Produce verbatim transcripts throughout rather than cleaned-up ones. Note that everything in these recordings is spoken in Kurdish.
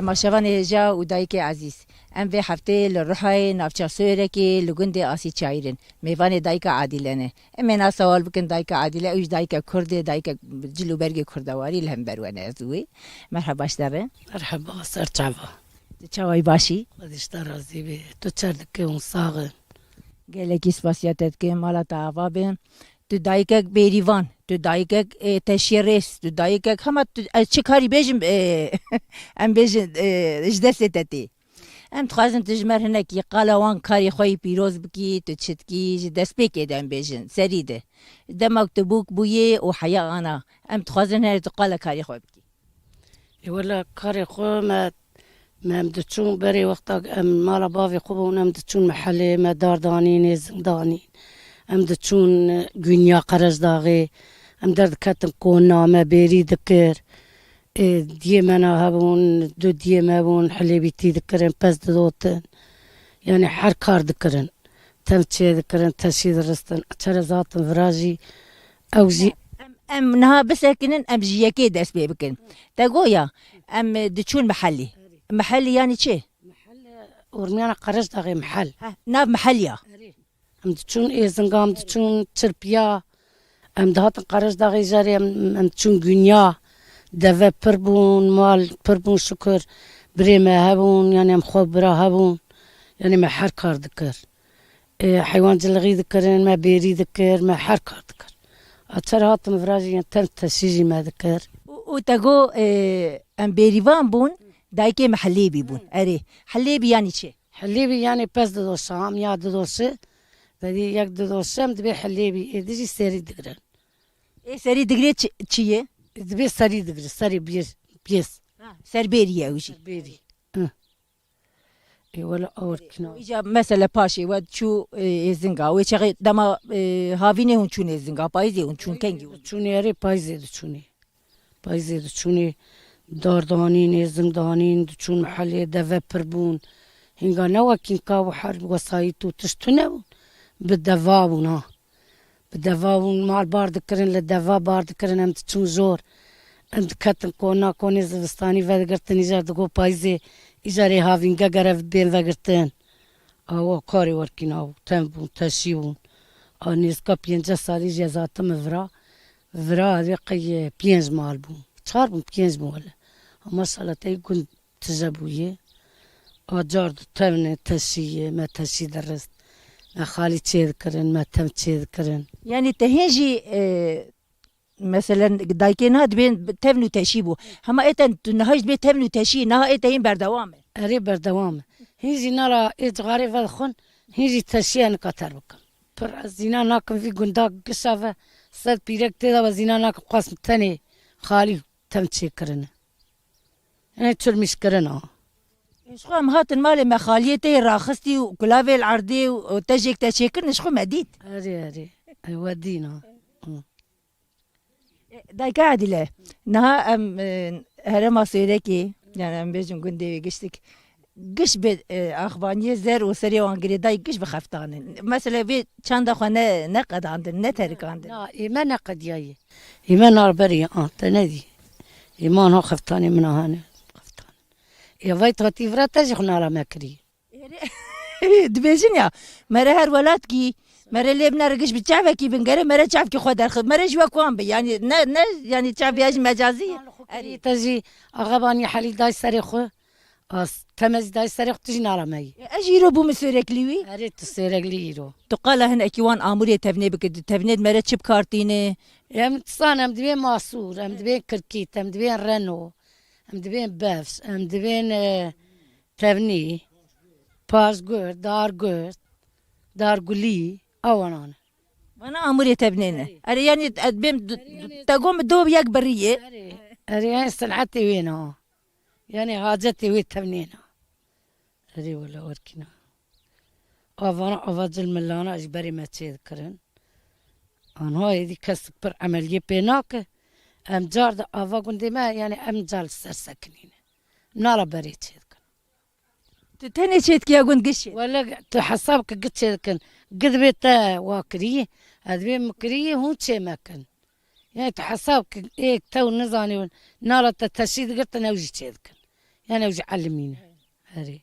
Maşevanê hêja û dayikê ezîz, em vê hefteyê li Ruhayê, navça Soyerekê, li gundê Asî Çayîr in. Mêvanê dayika Adîle ne. Em ê na sewal bikin dayika Adîle, ew jî dayika Kurd e, dayika cil û bergê Kurdewarî li hember we ne ez û wê. Merheba ji te re. Merheba, ser çava. Tu çawayî, başî? Xwedî ji te razî be. Tu çer dike hûn sax in? Gelekî spasiya te dikim, mala te ava be. Tu dayikek bêrîvan, tu dayikek, e, teşiyê rêz, tu dayikek hema tu, ez çi karî bêjim, e, em bêjin, e, ji destê te tê. Em dixwazin tu ji me re hinekî qala wan karê xwe yî pîroz bikî, tu çi dikî, ji destpêkê de em bêjin, serî de. Dema ku tu bûk bûyê û heya ana, em dixwazin here tu qala karê xwe bikî. Ê wele karê xwe me, me em diçûn berê wexta em mala bavê xwe bûn, em diçûn mehelê, me dar danîn, êzing danîn. Em diçûn Gunya Qerejdaxê, em derdiketin kona, me bêrî dikir. Ê, diyê me na hebûn, du diyê me bûn, hilêbîtî dikirin, pez didotin. Yani her kar dikirin. Tev çê dikirin, teşî diristin. Çerez hatin vira jî, ew jî Em, em niha bisekinin, em ji yekê dest pê bikin. Te goya, em, e, diçûn mehelî. Mehelî yani çi? Mehel, e, Urmiyana Qerejdaxê mehel. Heh, nav mehel ya. Erê. Em diçûn êzinga, em diçûn çirpiya. Em dihatin Qerejdaxê jarê em, em diçûn gunya. Deve pir bûn, mal pir bûn şukur. Birê me hebûn, yani em xwe bira hebûn. Yani me her kar dikir. E, heywan cilixî dikirin, me bêrî dikir, me her kar dikir. A çer hatim vira jî, yên ten teşî jî me dikir. Û, û te got, e, em bêrîvan bûn, dayikê me helêbî bûn. Erê, helêbî yanî çi? Helêbî yanî pez didoşe, hamiya didoşe. Vedî yek didoşe, em dibê helêbî, êdî jî serî digirin. Ê serî digirê çi, çi ye? Dibê serî digire, serî bêr, piyês. Ha, serbêrî ye ew jî. Serbêrî. Hı. Ê wele awirkina. Îca mesela paşê we çû, e, êzinga. Wê çaxê dema, e, havînê hûn çûn êzinga, payîzê hûn çûn kengî hûn? Çûnê erê payîzê diçûnê. Payîzê diçûnê dar danîn, êzing danîn, diçûn mehelê deve pir bûn. Hînga ne wekîn ka û her wesayît û tişt tune bûn. Bi deva bûn ha. Bi deva bûn, mal bar dikirin, li deva bar dikirin, em diçûn jor. Em diketin kona, konê zivistanî vedigirtin, îcar digot payîzê, îcar ê havînge gere bên vegirtin. Awa karê werkîn aw, tem bûn, teşî bûn. A nêzika pênceh salî jî ez hatime vira. Vira evê qey pênc mal bûn. Çar bûn, pênc bûn wele. Ama maşallah tey gund tije bûye. Acar di tevne teşî ye, me teşî dirist. Me xalî çê dikirin, me tev çê dikirin. Yani te hên jî, e, meselen dayikê niha dibên tevn û teşî bû. Hema ê te tu niha jî dibê tevn û teşî, niha ê te hên berdewam e. Erê berdewam e. Hîn jî nara ê cixarê vedixwin, hîn jî teşiya nika ter bikin. Pir ez zîna nakim vî gunda gişa ve sed pîrek tê de ve zîna nakim qas tenê xalî tev çê kirine. Ê çirmîş kirin a. Ji xwe em hatin malê me xaliyê te yê raxistî û kulavê li erdê û, û tejêk te çêkirin ji xwe me dît. Erê, erê. Ê, we dîna. Hı. Dayika Edîle, niha em, e, herêma Sêrekê, yani em bêjin gundê wê giştik, giş bi, e, axvaniyê zer û serê wan girêdayî giş bi xeftanin. Mesela vê çanda xwe ne, ne qedandin, ne terikandin. Na, ê me neqediyaye. Ê me narberiye an, te nedî. Ê man ha xeftanê min a hane. Xeftan. Ê vay tatî vira te jî xwe nara me kirî. Dibêjin ya, mere her welat kî, mere lê binere giş bi çavekî bin, gere mere çavkî xwe derxist. Mere ji we kuan bi. Yani ne, ne, yani çav ya ji mecazî ye. Erê. Te jî axebanî helî day serê xwe. As, te me jî dayî serê xwe, tu jî nara me yî. E, ez jî îro bûme Sêreklî wî. Erê, tu Sêreklî îro. Tu qala hinekî wan amûrê tevnê bike, tu tevnê di mere çi bikartîne? Em disan, em dibên masûr, em dibên kirkît, em dibên reno, em dibên befş, em dibên, e, tevnî, paşgurt, dargurt, dargulî, ewanan. Vana amûrê tevnê ne. Erê. Erê, yani, ez bêm du-, du-, te got min do yek birî ye. Erê, erê, yani, sinetê wê ne ha. Yani hacetê wê tevnê ne. Erê wele werkîna. Avana ava cil milana ji berê me çê dikirin. Anha êdî kes pir emeliyê pê nake. Em car di ava gundê me, yani em car li ser sekinîne. Nala berê çê dikin. Tu tenê çê dikî ya gund giş çê? Wele tu hesab ki giş çê dikin. Gid bê te wa kirî, ez bê min kirî, hûn çê me kin. Yani tu hesab ki ê tew nizanî nala te teşî digirtin ew jî çê dikin. Yani ew jî elimî ne. Erê.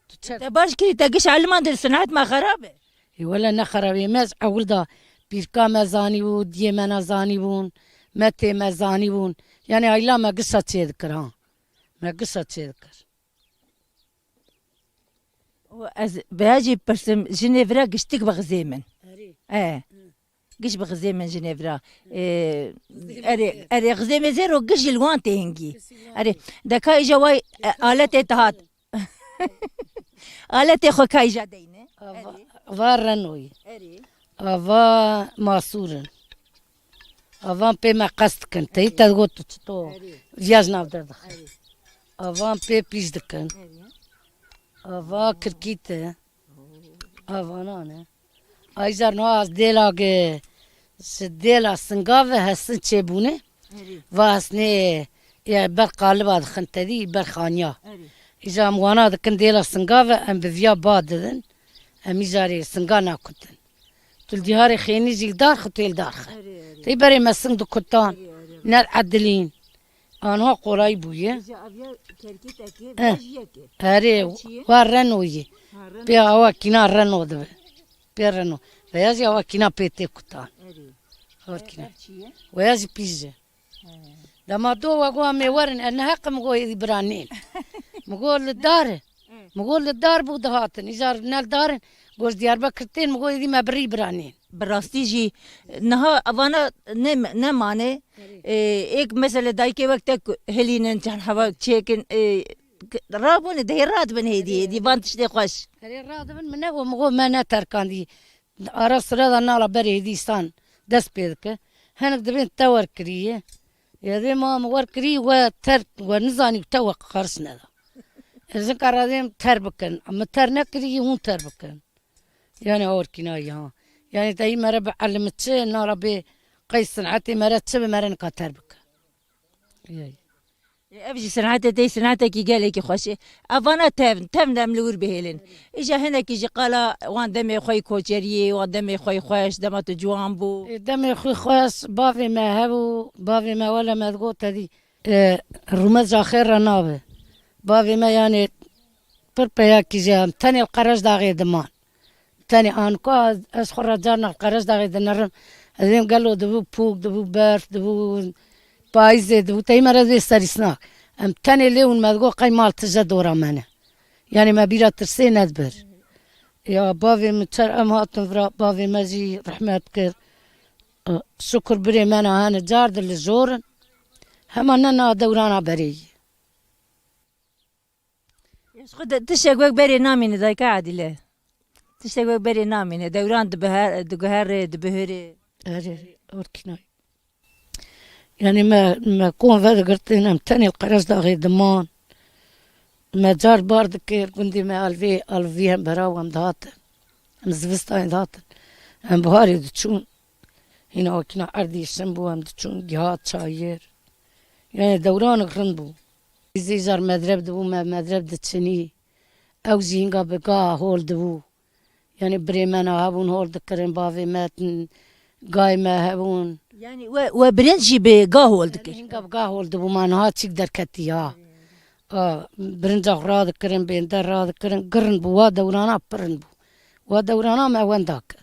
Tu çer- Te baş kirî, te giş eliman de sinet me xerab e. Ê wele ne xerab e. Me ez ewil da pîrka me zanî bû, diyê me ne zanî bûn, metê me zanî bûn. Yani ayla me gişa çê dikir ha. Me gişa çê dikir. Û ez vêya jî pirsim, jinê vira giştik bi xizê min. Erê. E. Hı. Giş bi xizê min jinê vira. E, Xizê erê, erê, xizê min zêro giş ji li wan tê hingî. Giş ji li wan Erê, tê. Deka îja way, e, aletê te hat. Aletê xwe ka îja deyne. Ava, Erê. Va Renault'yê. Erê. Ava Masûr in. Avan pê me qest dikin. Teyî te digot tu çito Erê. Viyaj nav derdixin. Erê. Avan pê pîş dikin. Erê. Ava kirkît e. Avanan e. Ay jar no az dêla ge, si dêla singav ve hesin çêbûne. Erê. Va hesnê, e, ber qaliba dixin tedî, ber xaniya. Erê. Îja em wana dikin dêla singav ve, em bi viya ba didin. Em îjarê singa nakutin. Tu li dîharê xênî jî li dar xwe, tu yê li dar xwe. Erê, erê. Tey berê me sing di kutan, Erê, erê. Ne edilîn. Anha qolayî bûye. Îja aviya kerkîtekê, Eh. Vejiyekê. Erê, Ev çi ye? Wa Renault'yê. Ha, Renault. Pê awa kîna Renault dibe. Pê Renault. Veya jî awa kîna pê tê kutan. Erê. Awa Ev, kîna. Ev çi ye? Veya jî pîje. He. Dema do we got, "Em ê werin, e, ne heq e," min got, "Êdî bira nên." Min got, "Li dar e." Hı. Min got, "Li dar bû dihatin." Îcar ne li dar in. Got, "Ji Diyarbekir tên." Min got, "Êdî me birî bira nên." Bi rastî jî niha evana ne, ne mane. Erê. Ê, êk mesele dayikê wek te ku hilînin, çend heva çêkin, ê, k-, rabûne, dehê radibin hêdî, Erê, hêdî erê. Van tiştê xweş. Erê radibin, min negot, min got, "Me neterkandî." Ara sira de nala berê hêdî îsan dest pê dike. Hinek dibên te wer kiriye. Ya dê ma min wer kirî we ter, we nizanî te we qariş neda. Ez nika radêm ter bikin. Min ter nekirî, hûn ter bikin. Yani awirkîna ya. Yani te yî mere bi elim çi, nara bê qey sinetê mere çi bi mere nika ter bikin. Yay. Ev jî sinetê te, sinetekî gelekî xweş e. Evana tevn, tevn em li wir bihêlin. Îja hinekî ji qala wan demê xwe yî koçeriyê, wan demê xwe yî xweş, dema tu ciwan bû. E, demê xwe xweş, bavê me hebû, bavê me wele me digot te dî. E, rûmet ji axê re nabe. Bavê me yani pir peyakî jî em tenê li Qereşdaxê diman. Tenê anka ez xwe re carna Qereşdaxê dinirim. Ez êm gelo dibû pûk, dibû berf, dibû payîzê, dibû teyî mere vê serîsnak. Em tenê lê hûn me digot qey mal tije dora me ne. Yani me bîra tirsê nedibir. Ya bavê min çer em hatin vira, bavê me jî rehmet kir. Şukur birê me ne hene car di li jor in. Hema ne na dewrana berê yî. Ji xwe de tiştek wek berê namîne dayika Edîle. Tiştek wek berê namîne. Dewran dibiher-, diguhere, dibihire. Erê, orkînay. Yani me, me kom vedigirtin, em tenê li Qereşdaxê diman. Me car bar dikir, gundê me alvê, alvî hembera wan dihatin. Em zivistanê dihatin. Em biharê diçûn. Hîna wekîna erdî şin bû, em diçûn giha çayir. Yani dewranek rind bû. Zê jar medreb dibû, me medreb diçinî. Ew jî hinga bi ga hol dibû. Yani birê me na hebûn hol dikirin, bavê me tin, gay me hebûn. Yani we, we birinc jî bi ga hol Yani dikir? Hinga bi ga hol dibû, ma niha çîk derketî ya. A, birinca xwe radikirin, bênde radikirin, girin bû, wa dewrana pirin bû. Wa dewrana me wenda kir.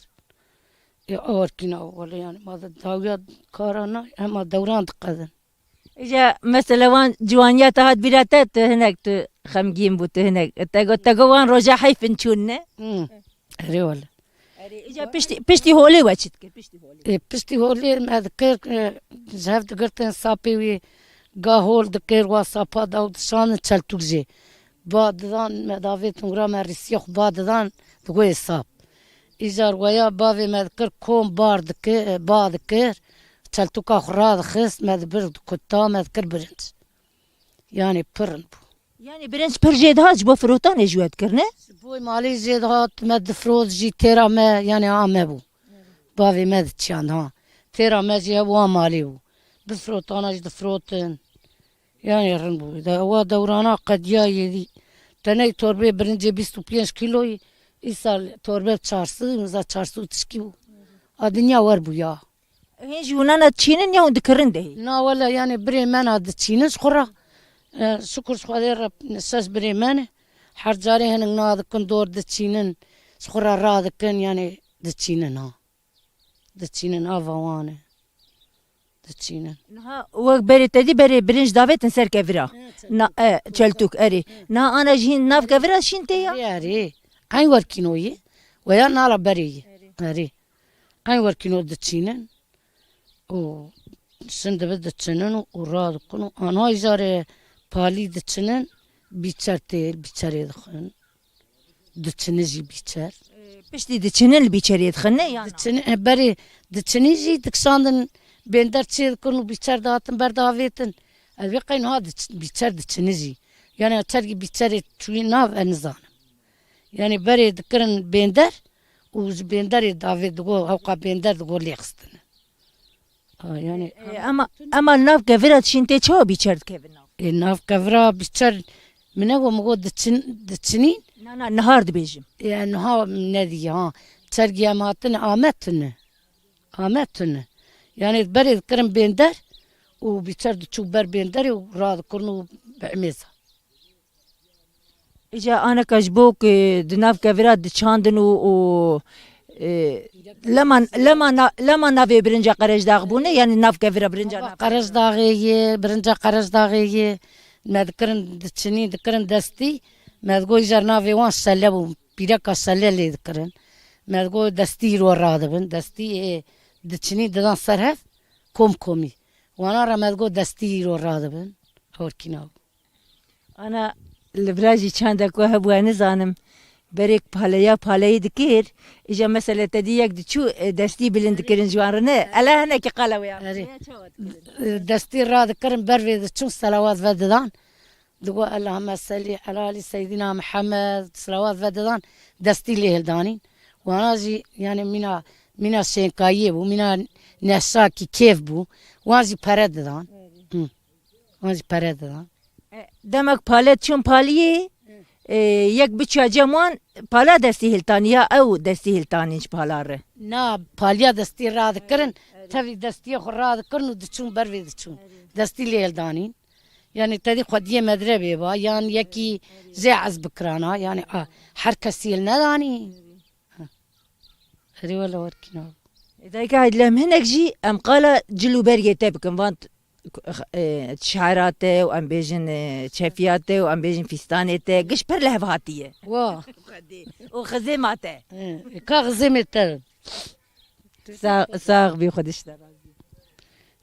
Ê, orkîna wele yani, ma da dawiya kara na, hema dewran diqedin. Îja mesela wan ciwaniya te hat bîra te, tu hinek tu xemgîn bû, tu hinek. Te got, te got wan roja heyfin çûn ne? Hmm. Erê wele. Erê, îja piştî, piştî holê we çi dikir? Piştî holê. Ê, piştî holê me dikir, e, ji hev digirtin sapê wî ga hol dikir, wa sapa daw dişandin çeltûk jê. Ba didan me davêtin wira me rîsiyê xwe ba didan, digoyê sap. Îcar weya bavê me dikir kom bar dikir, ba dikir, çeltûka xwe radixist, me dibir dikuta, me dikir birinc. Yani pirin bû. Yani birinc pir jê dihat ji bo firotanê ji we dikir, ne? Ji bo malê jê dihat, me difirot jî têra me, yani a me bû. Bavê me diçiyand ha. Têra me jî hebû a malê bû. Bifirotana jî difirotin. Yani rind bû. De, wa dewrana qediya yêdî. Tenê torbê birincê bîst û pênc kîloyî, îsal torbe çar sed, miza çar sed tişkî bû. A dinya wer bû ya. Hên jî hûn ana diçînin ya hûn dikirin dehê? Na wele, yani birê me na diçînin ji xwe re. E, şukur ji Xwedê re şeş birê me ne. Her carê hinek nadikin dor diçînin. Ji xwe re radikin, yani diçînin ha. Diçînin, ava wan e. Diçînin. Niha wek berê te dî berê birinc davêtin ser kevira. Evet, çeltûk. Na, e, çeltûk, erê. Evet. Niha ana jî hîn nav kevira şîn tê ya? Erê, erê. Eyn werkîno yê. Weya nala berê yê. Erê. Erê. Eyn werkîno diçînin. Û şin dibe diçinin û, û radikin û anha îcarê palî diçinin, bîçer tê, bîçerê dixin. Diçini jî bîçer. Piştî diçinin li bîçerê dixin, ne yan? Diçini, e, berê diçinî jî dikişandin bênder çê dikin û bîçer dihatin ber davêtin. Ez vê qey niha diç-, bîçer diçini jî. Yani çergî bîçerê çûyî nav, ez nizanim. Yani berê dikirin bênder û ji bênderê davê digo, hewqa bênder digo lê xistine. Ha, yani E, ema, ema li nav kevira dişîn tê çawa bîçer dikevin nav? E, nav kevira bîçer min e got, min got diçin, diçinîn. Na, na, nihar dibêjim. E, niha nediye ha. Çergî em hatine, ame tune. Ame tune. Yani berê dikirin bênder û bîçer diçû ber bênderê û radikirin û bi emêza. Îca aneka ji bo ku di nav kevira diçandin û, û, e, lema, lema na-, lema navê birinca Qerejdax bûne, yani nav kevira birinca Baba nav kevira. Qerejdaxê ye, birinca Qerejdaxê ye. Me dikirin diçinî, dikirin destî. Me digot îcar navê wan şele bû. Pîreka şele lê dikirin. Me digot destî îro radibin. Destî ê diçinî didan ser hev kom komî. Wana re me digot destî îro radibin. Hewrkî nav. Ana li vira jî çandek we hebû, ez nizanim. Berêk paleya paleyî dikir, îja mesele te dî yek diçû, e, destî bilind dikirin ji wan re ne. Ele hinekî qala wê ya. Erê. Wê ya çawa dikirin? E, destî radikirin, ber vê diçûn selawat vedidan. Digo Allahümme sellî ela alî seyyidina Mihemed, selawat vedidan, destî lê hildanîn. Wana jî yani mîna, mîna şênkayiyê bû, mîna neşakî kêf bû. Wan jî pere didan. Hı. Wan jî pere didan. E, demek pale çûn paliyê, e, yek biçûya cem wan pala destî hiltanî ya ew destî hiltanîn ji pala re? Na, paliya destî radikirin, tevî destiyê xwe radikirin û diçûn ber vê diçûn. Destî lê hildanîn. Yani te dî xwediyê medrebê ba, yan yekî jê ez bikirana, yani a, her kesî hil nedanî. Erê wele werkîna. Dayika Edlem, hinek jî em qala cil û bergê te bikin, van t-, e, şaira te û em bêjin, e, çefiya te û em bêjin fîstanê te, giş pir li hev hatiye. Wa. Xwedê. Û xizêma te. E, ka xizêmê te. Sa-, sax bî, Xwedê ji te razî.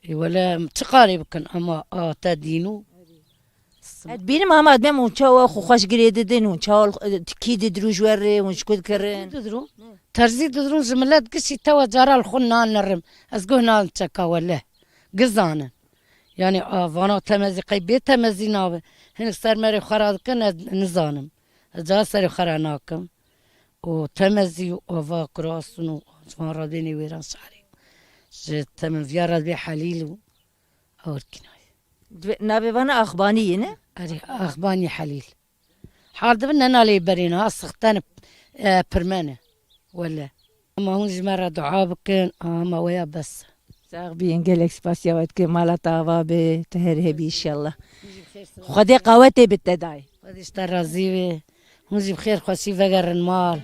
E, wele em çi qarê bikin, ama a te dîn û Ez dibînim hema dibêm hûn çawa xwe xweş girê didin, hûn çawa, e, tikî didirû ji we rê, hûn ji ku dikirin? Didirû. Terzî didirûn ji milet gişî tewa cara li xwe nan nirim. Ez guh nan çeka wele. Gizanin. Yani a vana temezî qey bê temezî nabe. Hinek ser merê xwe ra dikin ez nizanim. Ez cara serê xwe ra nakim. Û temezî û ava kurasin û ji van radênê wêran şarî. Ji temizviya re dibê helîl û Orkînayê. Navê vana Axbanî yê ne? Erê, Axbanî Helîl. Hal dibin nena lê berên ha, sixten, e, pirmene. Wele. Ama hûn ji me re dua bikin, ama weya bes. Sax bî, gelek spasiya we dikim, mala te ava be, tu her hebî inşallah. Xwedê qawetê bi te dayê. Xwedê ji te razî be. Hûn jî bi xêr xweşî vegerin mal.